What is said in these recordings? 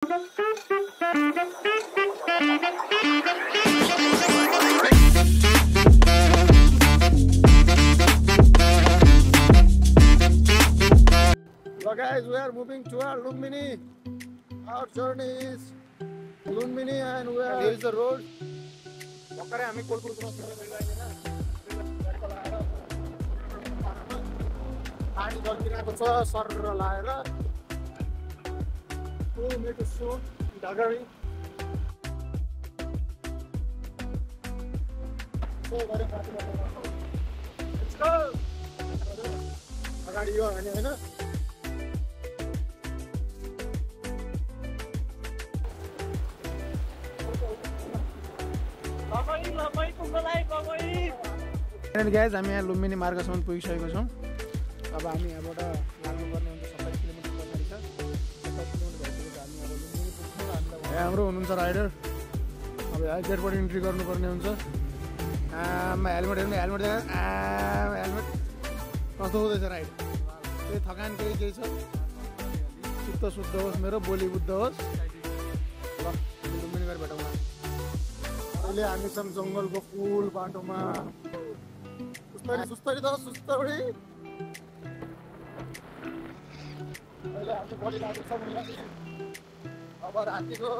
So guys, we are moving to our Lumbini. Our journey is Lumbini and here is the road. पानी झल्किरहेको छ sir लाएर 2 meters to Dagari. Let's go. अगाडि यो हाने हैन And guys, हामी यहाँ लुम्बिनी मार्गसम्म पुगिसकेको छौँ। अब हामी यहाँबाट लाग्नुपर्ने हुन्छ 27 किलोमिटर पर्ने छ। 27 किलोमिटर भइसकेपछि हामी अब लुम्बिनी पुग्छौँ। हामीलाई यहाँ हाम्रो हुनुहुन्छ राइडर। अब यहाँ गेटबाट इन्ट्री गर्नुपर्ने हुन्छ। हेलमेट हेर्नु हेलमेट देखेर हेलमेट कस्तो हुँदैछ राइड? केही थकान केही छ? चित्त शुद्ध होस् मेरो, बोली बुद्ध होस्। ल लुम्बिनी गएर भेटौँ। अहिले हामी छौँ जङ्गलको फुल बाटोमा। सुस्तरी त सुस्तरी अहिले हामी बढी लागेको छ। अब रातिको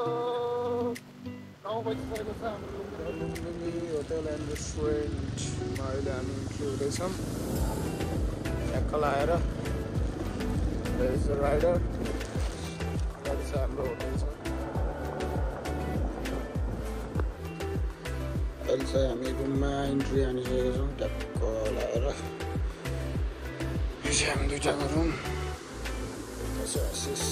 9 बजिसकेको छ। हाम्रो लुम्बिनी होटल एन्ड रेस्टुरेन्टमा अहिले हामी इन्ट्री हुँदैछौँ। ट्याक्क लाएर राइडर अगाडि छ हाम्रो होटल छ। अहिले चाहिँ हामी रुममा इन्ट्री हानिसकेको छौँ। ट्याक्क लाएर यो चाहिँ हामी दुईवटाको रुम आशिष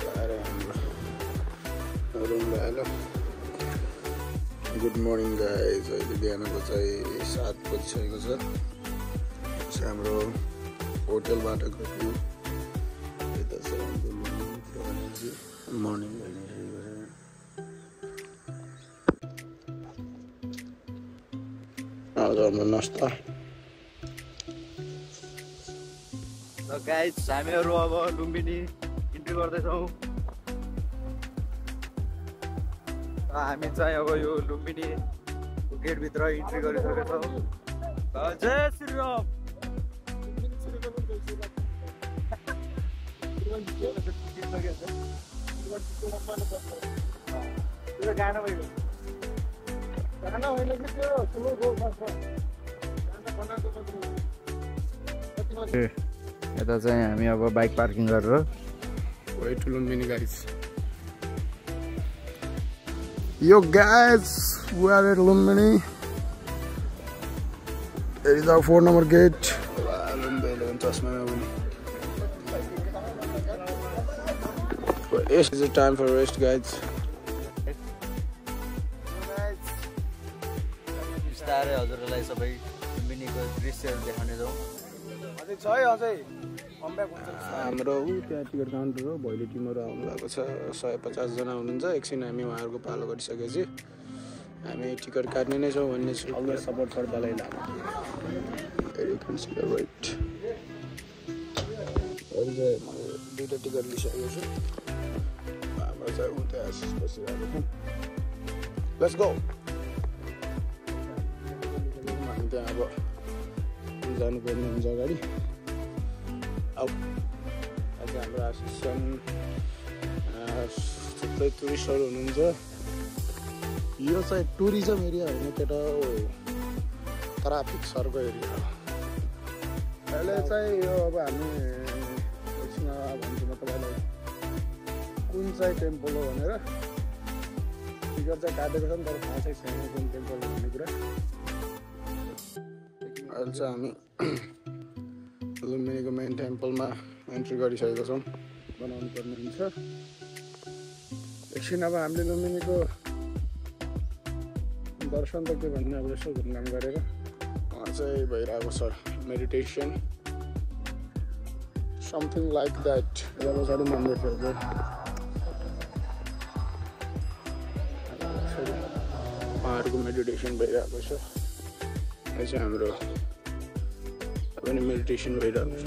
लाएर हाम्रो रुम ल्याएर। गुड मर्निङ गाइज, अहिले बिहानको चाहिँ 7 बजिसकेको छ। चाहिँ हाम्रो होटलबाटको भ्यू यता चाहिँ मर्निङ भइसकेको छ। हाम्रो नास्ता। गाइज हामीहरू अब लुम्बिनी इन्ट्री गर्दैछौँ। हामी चाहिँ अब यो लुम्बिनी गेटभित्र इन्ट्री गरिसकेका छौँ। जय श्रीराम। यता चाहिँ हामी अब बाइक पार्किङ गरेर way to Lumbini guys. Yo guys, we are at Lumbini. There is our 4 number gate. It's the time for rest guys. बिस्तारै हजुरहरूलाई सबै लुम्बिनीको दृश्यहरू देखाउने छौँ। हाम्रो त्यहाँ टिकट काउन्टर हो। भोलि टिमहरू आउनु भएको छ। 150 जना हुनुहुन्छ। एकछिन हामी उहाँहरूको पालो गरिसकेपछि हामी टिकट काट्ने नै छौँ भन्ने छु। सपोर्ट फर दलाई लामा। अहिले चाहिँ दुईवटा टिकट लिइसकेको छु। हाम्रो चाहिँ उता आशिष बसिरहेको छ। Let's go. हामी त्यहाँ अब जानुपर्ने हुन्छ अगाडि। अब आज हाम्रो आशिष छन्, थुप्रै टुरिस्टहरू हुनुहुन्छ। यो चाहिँ टुरिज्म एरिया होइन केटा हो, ट्राफिक सर्को एरिया हो। अहिले चाहिँ यो अब हामी एकछिन भन्छु म तपाईँलाई कुन चाहिँ टेम्पल हो भनेर। टिकट चाहिँ काटेको छ नि, तर थाहा चाहिँ छैन कुन टेम्पल हो भन्ने कुरा। अहिले चाहिँ हामी लुम्बिनीको मेन टेम्पलमा एन्ट्री गरिसकेको छौँ। बनाउनु पर्ने हुन्छ। एकछिन अब हामीले लुम्बिनीको दर्शन त के भन्ने, अब यसो घुमघाम गरेर उहाँ चाहिँ भइरहेको छ मेडिटेसन समथिङ लाइक द्याट। यता पछाडि मन्दिर छ। उहाँहरूको मेडिटेसन भइरहेको छ। यो चाहिँ हाम्रो पनि मेडिटेसन भइरहेको छ।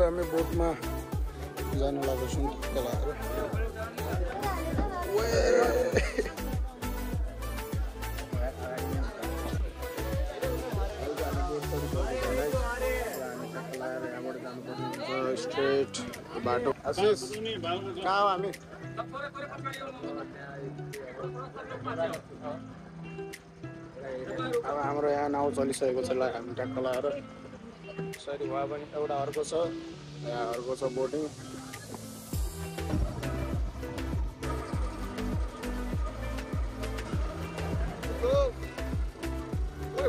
हामी बोटमा जान लागेको छौँ तल स्ट्रेट बाटो आशिष कहाँ हो हामी अब हाम्रो यहाँ नाउ चलिसकेको छ हामी ट्याक्क लगाएर यसरी भए पनि एउटा अर्को छ यहाँ अर्को छ बोटिङ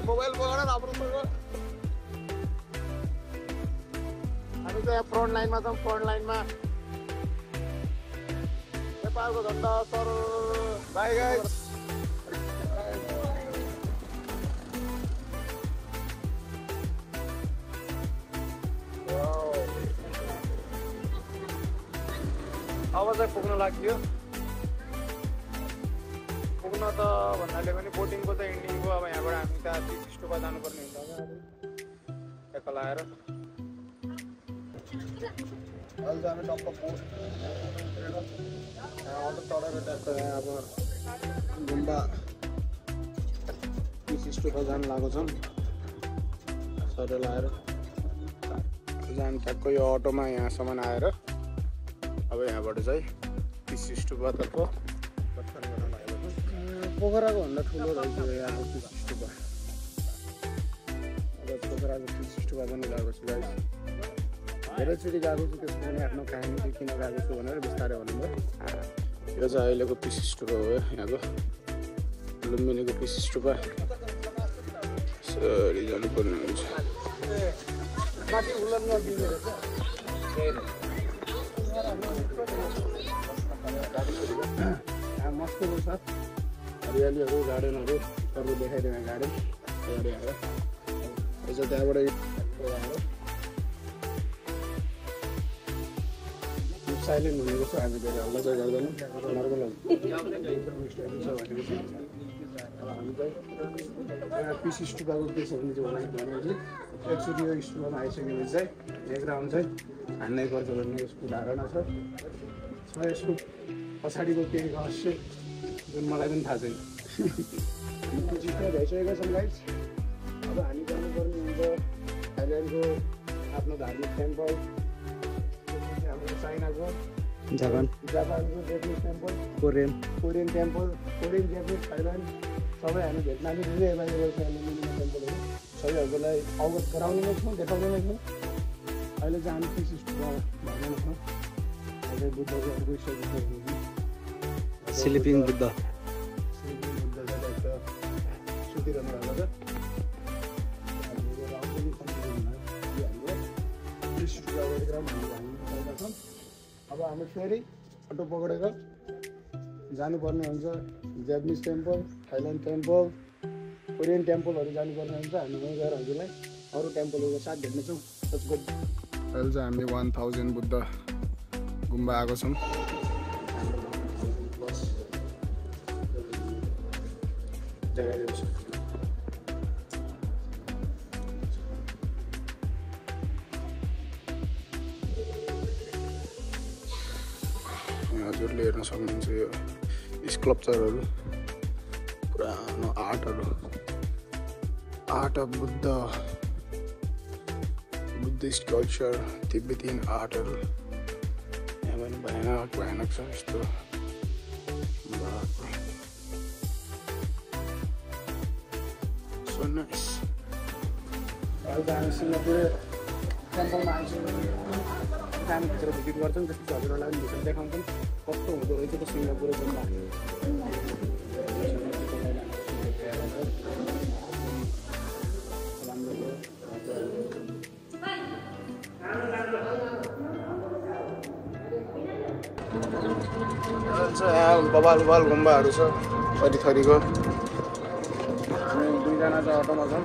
मोबाइल पकड राम्रो हामी चाहिँ फ्रन्ट लाइनमा छौँ फ्रन्ट लाइनमा नेपालको झन्डा सर बाई गाइस अब चाहिँ पुग्न लाग्यो पुग्न त भन्नाले पनि बोटिङको त इन्डिङको अब यहाँबाट हामी त स्टोपा जानुपर्ने हुन्छ ट्याक्क लगाएर अहिले चाहिँ हामी टप्प अटो चढेर ट्याक्क यहाँ अब गुम्बा स्टोपा जानु लागेको छौँ सर लगाएर हामी ट्याक्क यो अटोमा यहाँसम्म आएर अब यहाँबाट चाहिँ पिस स्टुपातर्फ प्रस्थान गर्न लागेको छ पोखराको भन्दा ठुलो रहेछ यहाँको पिस स्टुपा अब पोखराको पिस स्टुपा पनि गएको छु गाइस धेरैचोटि गएको छु त्यसको पनि आफ्नो कहानी चाहिँ किन गएको छु भनेर बिस्तारै भन्नु भयो यो चाहिँ अहिलेको पिस स्टुपा हो यहाँको लुम्बिनीको पिस स्टुपा यसरी जानुपर्ने हुन्छ मस्त छ हरियालीहरू गार्डनहरू अरू देखाइदिने गार्डन अगाडि आएर यसो त्यहाँबाट साइलेन्ट हुनेको छ हामी धेरै हल्ला चाहिँ गर्दैनौँ नर्मल भनेपछि हामी चाहिँ पिस स्टुपाको के छ भने चाहिँ एकचोटि यो स्टुपामा आइसकेपछि चाहिँ एक राउन्ड चाहिँ हान्नै पर्छ भन्ने यसको धारणा छ यसको पछाडिको केही रहस्य जुन मलाई पनि थाहा छैन चिजमा भइसकेका छौँ गाइस अब हामी जानुपर्ने हुन्छ थाइल्यान्डको आफ्नो धार्मिक टेम्पल हाम्रो चाइनाको जापानको Japanese temple Korean temple Korean Japanese Thailand सबै हामी भेट्नाले धेरै एभाइलेबल छ टेम्पलहरू सबैहरूलाई अवगत गराउने नै छौँ देखाउने नै छौँ अहिले चाहिँ हामी पिस स्टुपा भर्ने छौँ अहिले बुद्धको अर्को स्लिपिङ बुद्ध सुतिरहनु भएको छ अब हामी फेरि अटो पक्रेर जानुपर्ने हुन्छ Japanese temple Thailand temple Korean टेम्पलहरू जानुपर्ने हुन्छ हामी वहीँ गएर हजुरलाई अरू टेम्पलहरूको साथ भेट्नेछौँ त्यसको अहिले चाहिँ हामी 1000 बुद्ध गुम्बा आएको छौँ हजुरले हेर्न सक्नुहुन्छ यो स्कल्पचरहरू पुरानो आर्टहरू art of Buddhist culture Tibetan आर्टहरू यहाँ पनि भयानक छ यस्तो सो नाइस अहिले हामी सिङ्गापुर टेम्पलमा आइसक्यौँ हामी भित्र भिजिट गर्छौँ त्यसपछि हजुरहरूलाई पनि भित्र देखाउँछौँ कस्तो हुँदो रहेछ त्यो सिङ्गापुर गुम्बा यहाँ बबाल गुम्बाहरू छ थरीको हामी दुईजना चाहिँ अटोमा छौँ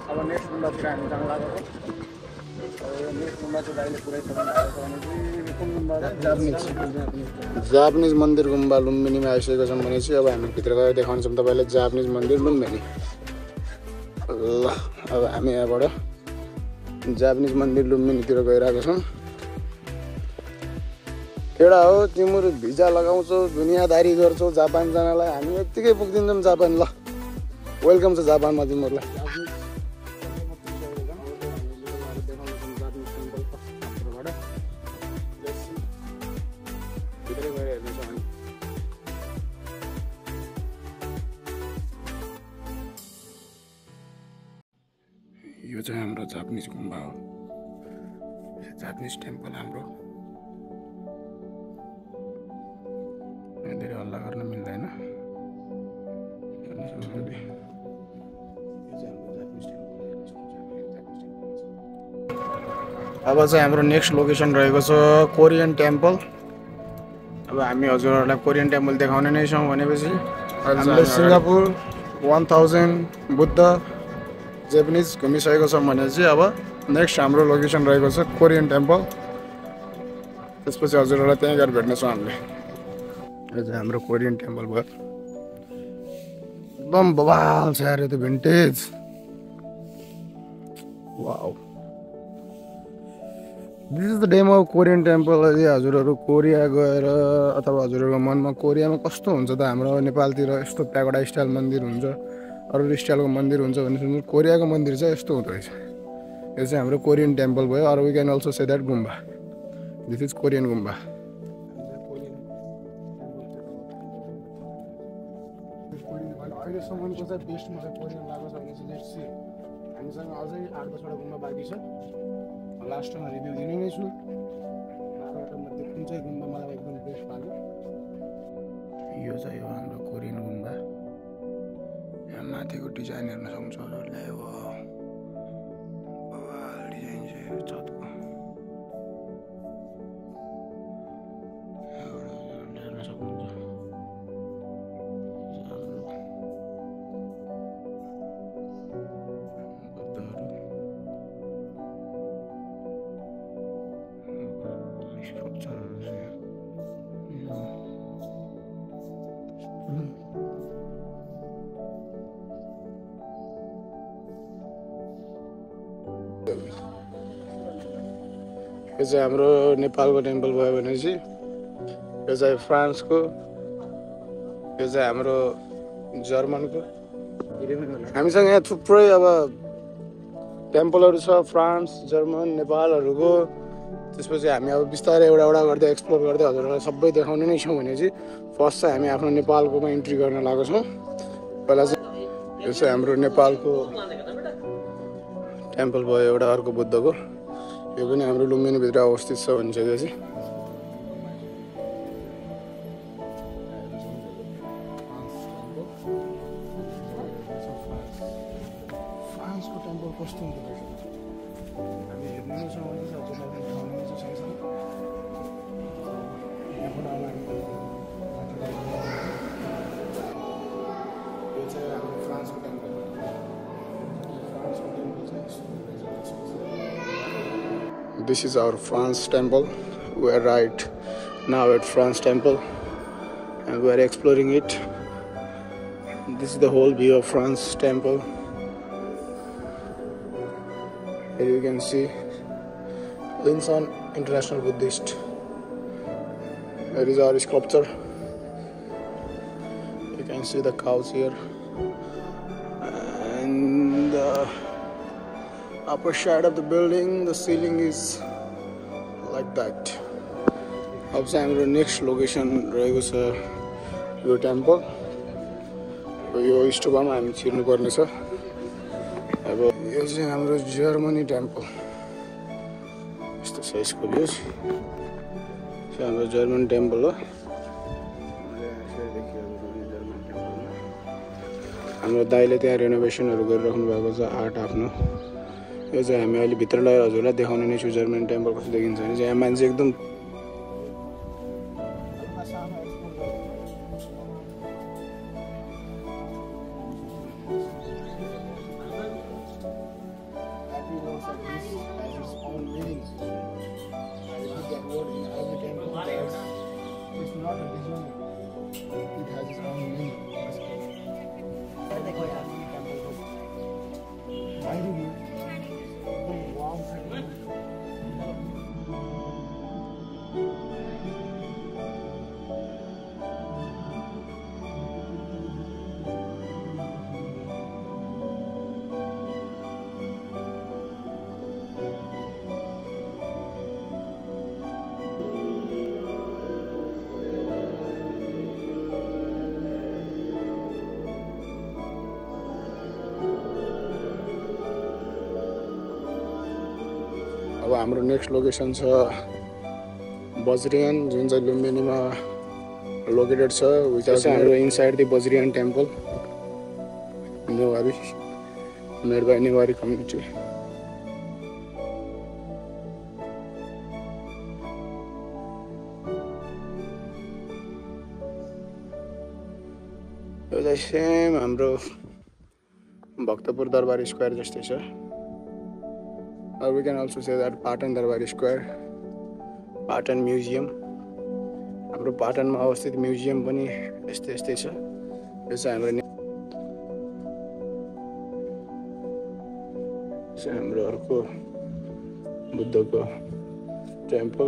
अब नेक्स्ट गुम्बातिर हामी जानु लागेको नेक्स्ट गुम्बा चाहिँ दाइले पुरै जापानिज मन्दिर गुम्बा लुम्बिनीमा आइसकेको छौँ भने चाहिँ अब हामी भित्र गएर देखाउँछौँ तपाईँलाई जापानिज मन्दिर लुम्बिनी ल अब हामी यहाँबाट जापानिज मन्दिर लुम्बिनीतिर गइरहेको छौँ एउटा हो तिम्रो भिजा लगाउँछौ दुनियाँदारी गर्छौ जापान जानलाई हामी यत्तिकै पुग्दिन्छौँ जापान ल वेलकम छ जापानमा तिमीहरूलाई यो चाहिँ हाम्रो जापानिज गुम्बा हो जापानिज टेम्पल हाम्रो धेरै हल्ला गर्न मिल्दैन अब चाहिँ हाम्रो नेक्स्ट लोकेसन रहेको छ कोरियन टेम्पल अब हामी हजुरहरूलाई कोरियन टेम्पल देखाउने नै छौँ भनेपछि हामीले सिङ्गापुर 1000 बुद्ध जापानिज घुमिसकेको छौँ भने चाहिँ अब नेक्स्ट हाम्रो लोकेसन रहेको छ कोरियन टेम्पल त्यसपछि हजुरहरूलाई त्यहीँ गएर भेट्नेछौँ हामीले यो चाहिँ हाम्रो कोरियन टेम्पल भयो एकदम बवाल छ यार यो त vintage wow this is the demo of Korean temple यदि हजुरहरू कोरिया गएर अथवा हजुरहरूको मनमा कोरियामा कस्तो हुन्छ त हाम्रो नेपालतिर यस्तो प्यागोडा स्टाइल मन्दिर हुन्छ अरू स्टाइलको मन्दिर हुन्छ भने सुन्नु कोरियाको मन्दिर चाहिँ यस्तो हुँदो रहेछ यो चाहिँ हाम्रो कोरियन टेम्पल भयो अरू we can also say that गुम्बा दिस इज कोरियन गुम्बा अहिलेसम्मको चाहिँ बेस्ट मलाई कोरियन लाग्छ भने चाहिँ लेट्स सी हामीसँग अझै 8-10वटा गुम्बा बाँकी छ लास्टमा रिभ्यू दिने नै छु मध्ये कुन चाहिँ गुम्बा मलाई एकदम बेस्ट लाग्यो यो चाहिँ हो हाम्रो कोरियन गुम्बा यहाँ माथिको डिजाइन हेर्न सक्नुहुन्छ हजुरहरूले हो डिजाइन चाहिँ छतको हेर्न सक्नुहुन्छ यो चाहिँ हाम्रो नेपालको टेम्पल भयो भनेपछि यो चाहिँ फ्रान्सको यो चाहिँ हाम्रो जर्मनको हामीसँग यहाँ थुप्रै अब टेम्पलहरू छ फ्रान्स जर्मन नेपालहरूको त्यसपछि हामी अब बिस्तारै एउटा एउटा गर्दै एक्सप्लोर गर्दै हजुरहरूलाई सबै देखाउने नै छौँ भने चाहिँ फर्स्ट चाहिँ हामी आफ्नो नेपालकोमा इन्ट्री गर्न लागेको छौँ पहिला चाहिँ यो चाहिँ हाम्रो नेपालको टेम्पल भयो एउटा अर्को बुद्धको यो पनि हाम्रो लुम्बिनीभित्र अवस्थित छ भनिसकेको चाहिँ फ्रान्सको टेम्पल कस्तो हुँदो रहेछ हामी हेर्नु नै छौँ भने चाहिँ हजुरलाई देखाउने नै छ सँगसँगै यहाँबाट अब यो चाहिँ हाम्रो फ्रान्सको temple This is our France temple. We are right now at France temple and we are exploring it. This is the whole view of France temple. Here you can see Linson International Buddhist. There is our sculpture. You can see the cows here and upper side of the building, the ceiling is like that. अब चाहिँ हाम्रो next location रहेको छ यो temple यो स्टोभमा हामी छिर्नुपर्ने छ अब यो चाहिँ हाम्रो जर्मनी टेम्पल यस्तो साइजको भ्यू हाम्रो जर्मन टेम्पल हो हाम्रो दाइले त्यहाँ रेनोभेसनहरू गरिराख्नु भएको छ आर्ट आफ्नो यो चाहिँ हामी अहिले भित्र लगेर हजुरलाई देखाउने नै छु जर्मन टेम्पल कस्तो देखिन्छ भने चाहिँ यहाँ मान्छे एकदम अब हाम्रो नेक्स्ट लोकेसन छ बज्रियान, जुन चाहिँ लुम्बिनीमा लोकेटेड छ। विच इज हाम्रो inside the Vajrayana temple Newari, made by Newari community. यो चाहिँ सेम हाम्रो भक्तपुर दरबार स्क्वायर जस्तै छ। Or we can also say that Patan Darbari Square, Patan Museum. हाम्रो पाटनमा अवस्थित म्युजियम पनि यस्तै यस्तै छ। यो चाहिँ हाम्रो अर्को बुद्धको टेम्पल।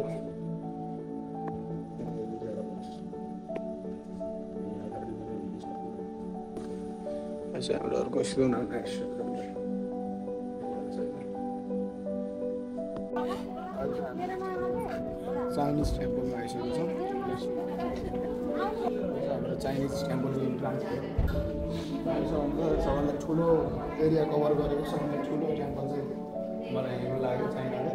यो चाहिँ हाम्रो अर्को चाइनिज टेम्पलमा आइसकेको छौँ। हाम्रो चाइनिज टेम्पलको इन्ट्रान्स सबभन्दा ठुलो एरिया कभर गरेको सबभन्दा ठुलो टेम्पल चाहिँ मलाई हेर्नु लाग्यो चाइनाले।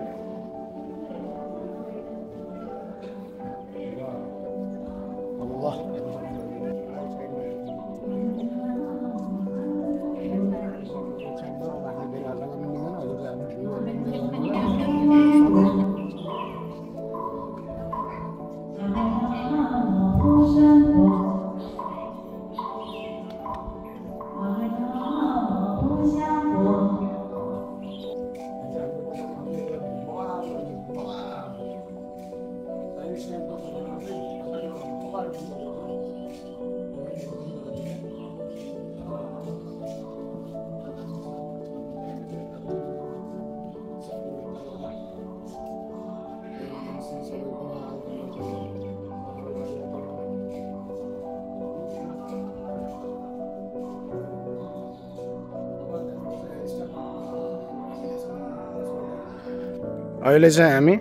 अहिले चाहिँ हामी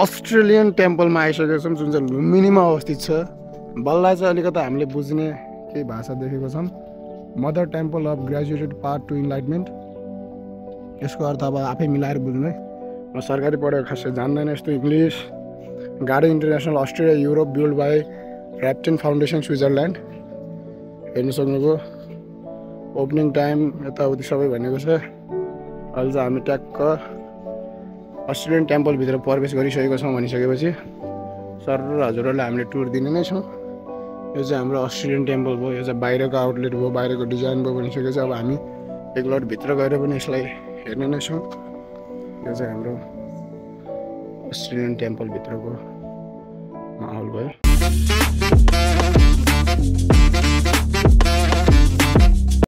अस्ट्रेलियन टेम्पलमा आइसकेका छौँ, जुन चाहिँ लुम्बिनीमा अवस्थित छ। बल्ल चाहिँ अलिकति हामीले बुझ्ने केही भाषा देखेको छौँ। Mother temple of graduated path to enlightenment. यसको अर्थ अब आफै मिलाएर बुझ्नु है। म सरकारी पढेको खासै जान्दैन यस्तो इङ्ग्लिस। गाडी international Australia Europe build by ऱ्याप्टेन फाउन्डेसन स्विजरल्यान्ड। हेर्नु सक्नुभयो। ओपनिङ टाइम यताउति सबै भनेको छ। अहिले चाहिँ हामी ट्याक्क अस्ट्रेलियन टेम्पलभित्र प्रवेश गरिसकेको छौँ भनिसकेपछि सर र हजुरहरूलाई हामीले टुर दिने नै छौँ। यो चाहिँ हाम्रो अस्ट्रेलियन टेम्पल भयो। यो चाहिँ बाहिरको आउटलेट भयो, बाहिरको डिजाइन भयो भनिसकेपछि अब हामी एकलट भित्र गएर पनि यसलाई हेर्ने नै छौँ। यो चाहिँ हाम्रो अस्ट्रेलियन टेम्पलभित्रको माहौल भयो।